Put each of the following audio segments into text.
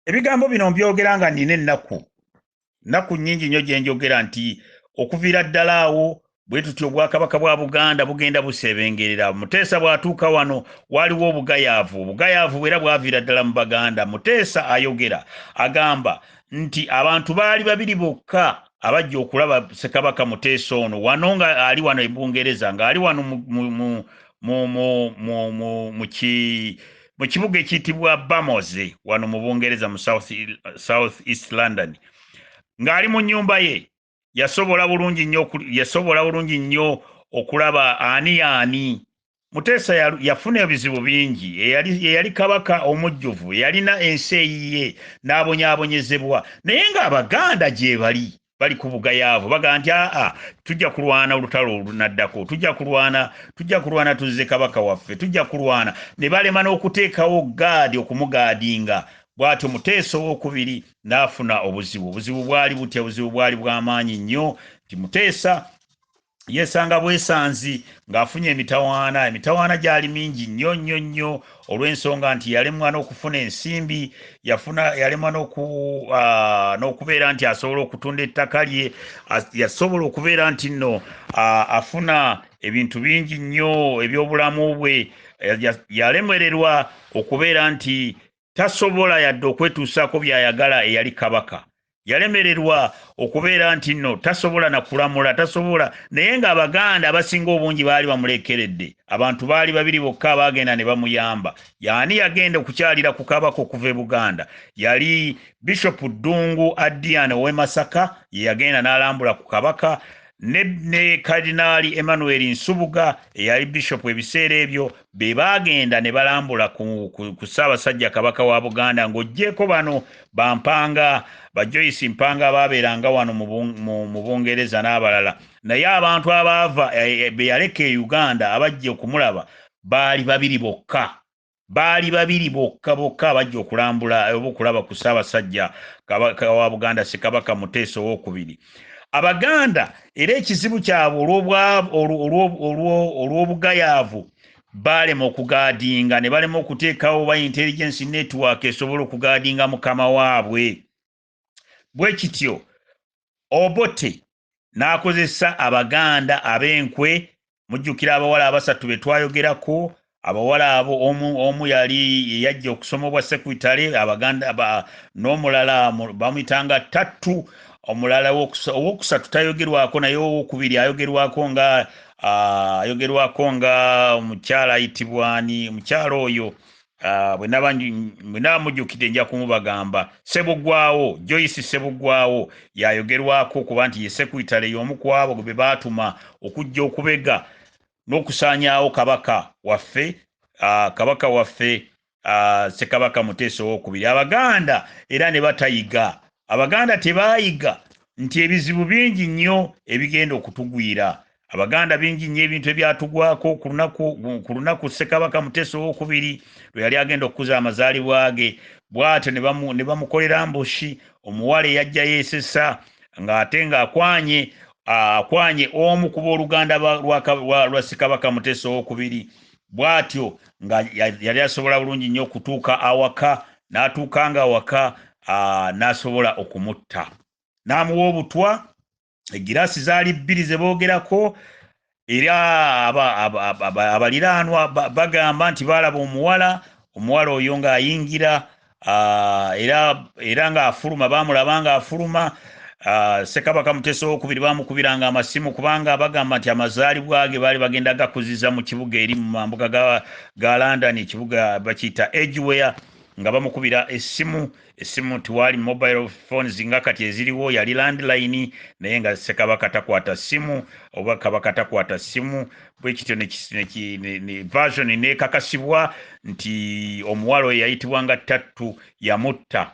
Ebigambo bino mbyogera nga nnina ennaku, nnaku nnyingi nnyo gye njogera nti okuviira ddala awo bwe tutyo obwakabaka bwa Buganda bugenda buseebengerera. Muteesa bw'atuuka wano waaliwo obugayaavu, obugayaavu bwera bwaviira ddala mu Baganda. Muteesa ayogera agamba nti abantu baali babiri bokka abajja okulaba Ssekabaka Muteesa ono wano nga ali wano e Bungereza, ng'ali wano mu kibuga ekiyitibwa Bermondsey wano mu Bungereza mu South East London, ng'ali mu nnyumba ye. Yasobola bulungi nnyo okulaba ani yaani. Muteesa yafuna ebizibu bingi. Eyali kabaka omujjuvu, eyalina ensi eyiye, n'abonyaabonyezebwa, naye ng'Abaganda gye bali bali ku bugayaavu, bagamba nti aa, tujja kulwana olutalo olunaddako, tujja kulwana tuzze kabaka waffe, tujja kulwana. Ne balema n'okuteekawo gaadi okumugaadinga. Bw'atyo Muteesa Owookubiri n'afuna obuzibu. Obuzibu bwali butya? Obuzibu bwali bw'amaanyi nnyo nti Muteesa yeesanga bwesanzi ng'afunye emitawaana. Emitawaana gyali mingi nnyo nnyo nnyo, olw'ensonga nti yalemwa n'okufuna ensimbi, yafuna yalemwa n'okubeera nti asobola okutunda ettaka lye, yasobola okubeera nti nno afuna ebintu bingi nnyo ebyobulamu bwe. Yalemererwa okubeera nti tasobola yadde okwetuusaako by'ayagala. Eyali kabaka yalemererwa okubeera nti nno tasobola nakulamula, tasobola, naye ng'Abaganda abasinga obungi baali bamulekeredde. Abantu baali babiri bokka abaagenda ne bamuyamba. Yaani yagenda okukyalira ku kabaka okuva e Buganda? Yali Bishop Ddungu Adian ow'e Masaka, ye yagenda n'alambula ku kabaka, ne Kadinaali Emmanuel Nsubuga eyali bishopu ebiseera ebyo. Be baagenda ne balambula ku Ssaabasajja Kabaka wa Buganda, ng'oggyeko bano bampanga ba Joyce Mpanga baabeeranga wano mu Bungereza n'abalala. Naye abantu abaava be yaleka e Uganda abajja okumulaba baali babiri bokka, baali babiri bokka bokka abajja okulambula oba okulaba ku Ssaabasajja Kabaka wa Buganda, Ssekabaka Muteesa Owookubiri. Abaganda era ekizibu kyabwe olw'obugayaavu baalema okugaadinga, ne balema okuteekawo ba intelligence network esobola okugaadinga mukama waabwe. Bwe kityo Obote n'akozesa Abaganda ab'enkwe. Mujjukira abawala abasatu be twayogerako? Abawala abo, omu yali yajja okusoma obwa secretary Abaganda, n'omulala bamuyitanga Tattu, omulala owokusatu tayogerwako, naye owokubiri ayogerwako nga omukyala ayitibwani? Omukyala oyo bwe naba mujjukidde nja kumubagamba. Sebugwawo, Joyce Sebugwawo yayogerwako kuba nti ye secretary, y'omu ku abo be baatuma okujja okubega n'okusaanyaawo kabaka waffe, kabaka waffe Ssekabaka Muteesa Owookubiri. Abaganda era ne batayiga. Abaganda tebaayiga nti ebizibu bingi nnyo ebigenda okutugwira. Abaganda bingi nnyo ebintu ebyatugwako ku lunaku Ssekabaka Muteesa Owookubiri lwe yali agenda okukuza amazaalibwa ge. Bw'atyo ne bamukolera ambush. Omuwala eyajja yeesesa ng'ate ng'akwanye akwanye omu ku booluganda lwa Ssekabaka Muteesa Owookubiri, bw'atyo nga yali asobola bulungi nnyo okutuuka awaka, n'atuuka nga awaka n'asobola okumutta n'amuwa obutwa. Egiraasi zaali bbiri ze boogerako, era abaliraanwa bagamba nti baalaba omuwala oyo ng'ayingira era ng'afuluma, baamulaba ng'afuluma. Ssekabaka Muteesa Owokubiri baamukubiranga amasimu, kubanga bagamba nti amazaalibwa ge baali bagenda gakuziza mu kibuga eri mu mambuka ga London, ekibuga bakiyita Edgware, nga bamukubira essimu. Essimu tiwaali mobile phones nga kati eziriwo, yali landline, naye nga Ssekabaka takwata ssimu oba kabaka takwata ssimu. Bwe kityo ne version nekakasibwa nti omuwala oyo yayitibwanga Tattu yamutta.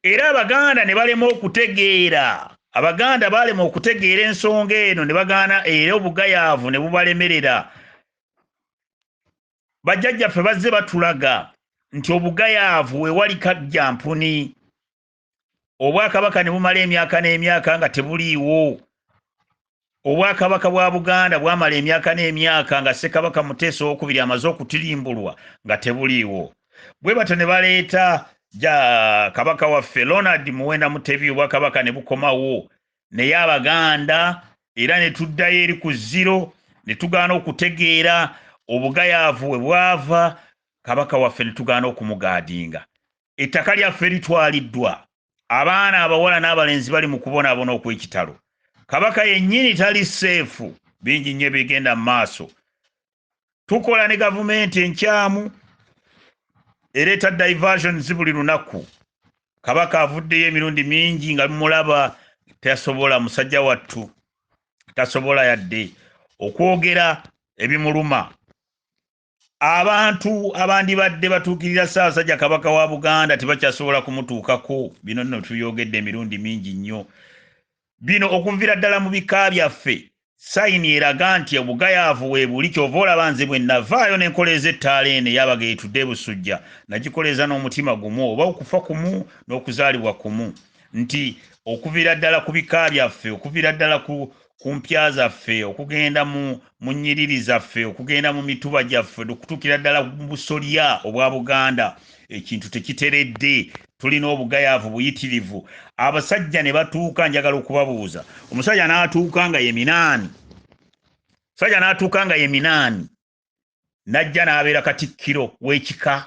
Era Abaganda ne balema okutegeera. Abaganda baalema okutegeera ensonga eno ne bagaana, era obugayaavu ne bubalemerera. Bajjajjaffe bazze batulaga nti obugayaavu wewali kajja mpuni. Obwakabaka ne bumala emyaka n'emyaka nga tebuliiwo. Obwakabaka bwa Buganda bwamala emyaka n'emyaka nga Ssekabaka Muteesa Owokubiri amaze okutirimbulwa nga tebuliiwo. Bwe batyo ne baleeta Ja Kabaka waffe Ronald Muwenda Mutebi obwakabaka ne bukomawo, naye Abaganda era ne tuddayo eri ku zero, ne tugaana okutegeera obugayaavu we bwava. Kabaka waffe ne tugaana okumugaadinga. Ettaka lyaffe litwaliddwa, abaana abawala n'abalenzi bali mu kubonaabona okw'ekitalo. Kabaka yennyini tali safe. Bingi nnyo ebigenda mu maaso. Tukola ne gavumenti enkyamu ereeta diversions buli lunaku. Kabaka avuddeyo emirundi mingi nga mumulaba, tasobola, musajja wattu tasobola yadde okwogera ebimuluma. Abantu abandibadde batuukirira Ssaabasajja Kabaka wa Buganda tebakyasobola kumutuukako. Bino nno tubyogedde emirundi mingi nnyo. Bino okuviira ddala mu bika byaffe, sign eraga nti obugayaavu weebuli. Kyova olaba nze bwe navaayo ne nkoleeza ettaala eno ey'Abageetudde e Busujja, nagikoleeza n'omutima gumu, oba okufa kumu n'okuzaalibwa kumu, nti okuviira ddala ku bika byaffe, okuviira ddala ku mpya zaffe, okugenda mu nnyiriri zaffe, okugenda mu mituba gyaffe, okutuukira ddala mu busolya obwa Buganda, ekintu tekiteredde. Tulina obugayaavu buyitirivu. Abasajja ne batuuka, njagala okubabuuza, omusajja n'atuuka nga ye minaani, omusajja n'atuuka nga ye minaani, n'ajja n'abeera katikkiro w'ekika,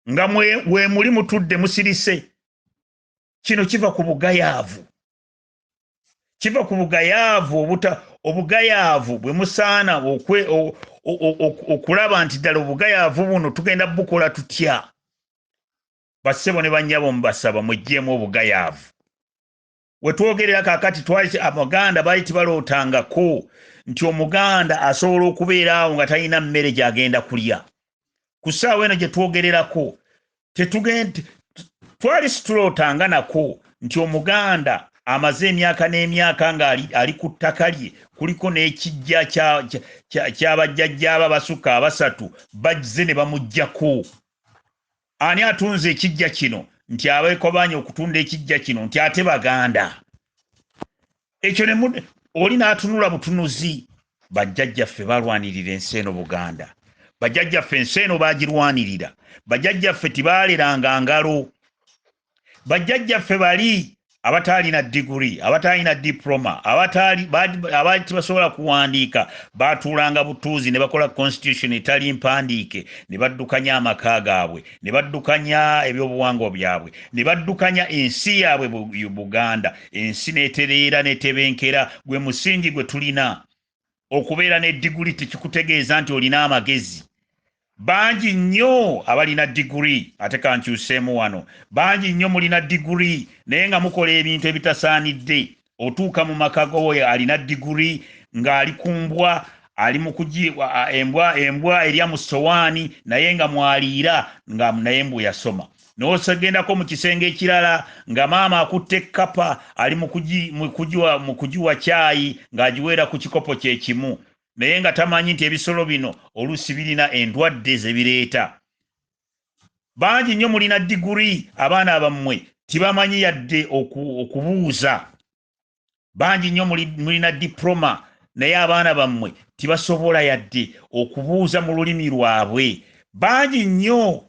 nga we muli mutudde musirise. Kino kiva ku bugayaavu, kiva ku bugayaavu, obugayaavu bwe musaana okulaba nti ddala obugayaavu buno tugenda bukola tutya. Bassebo ne bannyabo, mubasaba mweggyemu obugayaavu. We twogerera kaakati, twali Abaganda baali tibalootangako nti Omuganda asobola okubeera awo nga talina mmere gy'agenda kulya. Ku ssaawa eno gye twogererako, twali situlootanga nako nti Omuganda amaze emyaka n'emyaka nga ali ku ttaka lye, kuliko n'ekijja ky'abajjajjaaba basukka abasatu, bazze ne bamuggyako. Ani atunze ekijja kino? Nti abeekobanye okutunda ekijja kino, nti ate Baganda. Ekyo oli n'atunula butunuzi. Bajjajjaffe balwanirira ensi eno Buganda. Bajjajjaffe ensi eno baagirwanirira. Bajjajjaffe tibaaleranga ngalo. Bajjajjaffe bali abataalina diguri, abataalina diploma, abaali tebasobola kuwandiika, baatuulanga butuuzi ne bakola constitution etali mpandiike, ne baddukanya amaka gaabwe, ne baddukanya ebyobuwangwa byabwe, ne baddukanya ensi yaabwe Buganda. Ensi n'etereera n'etebenkera. Gwe musingi gwe tulina. Okubeera ne diguri tekikutegeeza nti olina amagezi. Bangi nnyo abalina diguri, ate kankyuseemu wano, bangi nnyo mulina diguri naye nga mukola ebintu ebitasaanidde. Otuuka mu maka go, alina diguri ng'ali ku mbwa, ali mu embwa erya mu sowaani, naye nga mwaliira, nga naye mbu yasoma. N'osegendako mu kisenge ekirala nga maama akutte ekkapa, ali mu kugiwa caayi ng'agiweera ku kikopo kye kimu, naye nga tamanyi nti ebisolo bino oluusi birina endwadde ze bireeta. Bangi nnyo mulina diguri, abaana bammwe tibamanyi yadde okubuuza. Bangi nnyo mulina diploma, naye abaana bammwe tibasobola yadde okubuuza mu lulimi lwabwe. Bangi nnyo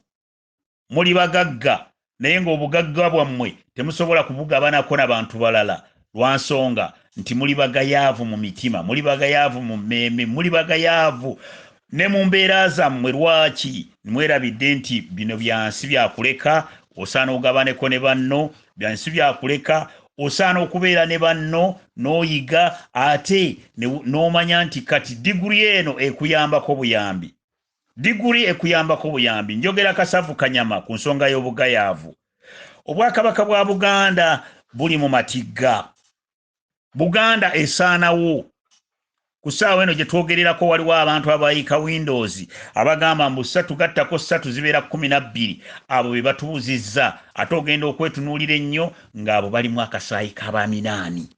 muli bagagga, naye ng'obugagga bwammwe temusobola kubugabanako na bantu balala, lwa nsonga nti muli bagayaavu mu mitima, muli bagayaavu mu mmeeme, muli bagayaavu ne mu mbeera zammwe. Lwaki mwerabidde nti bino byansi byakuleka, osaana ogabaneko ne banno? Byansi byakuleka, osaana okubeera ne banno n'oyiga, ate n'omanya nti kati diguri eno ekuyambako buyambi, diguri ekuyambako buyambi. Njogera kasavu kanyama ku nsonga y'obugayaavu. Obwakabaka bwa Buganda buli mu matigga. Buganda esaanawo. Ku ssaawa eno gye twogererako, waliwo abantu abayiika Windows abagamba mbu 3 gattako 3 zibeera 12. Abo be batubuuzizza, ate ogenda okwetunuulira ennyo ng'abo balimu akasaayi k'abaminaani.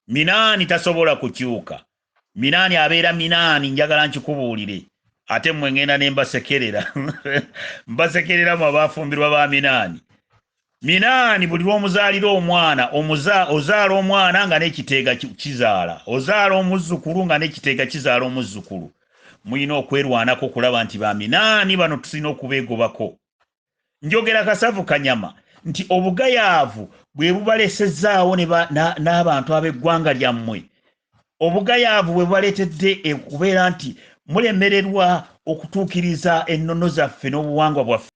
Minaani tasobola kukyuka. Minaani abeera minaani, njagala nkikubuulire. Ate mmwe ngenda ne mbasekerera. Mbasekerera mu abafumbirwa ba minaani. Minaani buli lw'omuzaalira omwana, ozaala omwana nga n'ekiteega kizaala, ozaala omuzzukulu nga n'ekiteega kizaala omuzzukulu. Mulina okwerwanako okulaba nti ba minaani bano tulina okubeegobako. Njogera kasavu kanyama nti obugayaavu bwe bubalesezaawo n'abantu ab'eggwanga lyammwe. Obugayaavu bwe bubaleetedde okubeera nti mulemererwa okutuukiriza ennono zaffe n'obuwangwa bwaffe.